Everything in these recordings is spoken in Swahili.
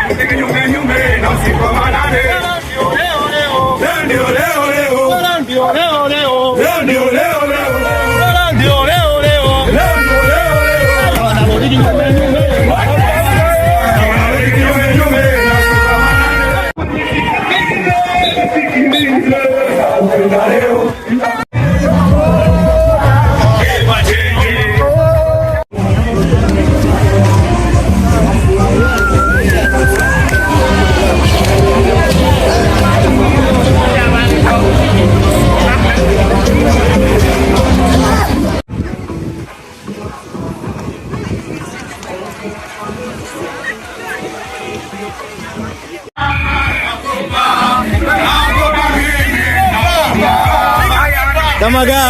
Kinyume na usiku wa manane. Leo ndio leo leo. Ndio leo leo. Leo ndio leo leo. Ndio leo leo. Leo ndio leo leo. Wanarudi kinyume nyume. Wanarudi kinyume nyume na usiku wa manane. Leo. Tamaga.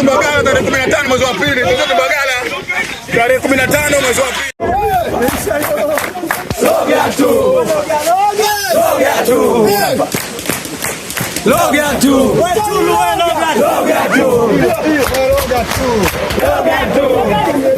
Mbagala tarehe 15 mwezi wa pili. Mbagala tarehe 15 mwezi wa pili. Loga tu. Loga tu. Loga tu. Loga tu. Loga tu.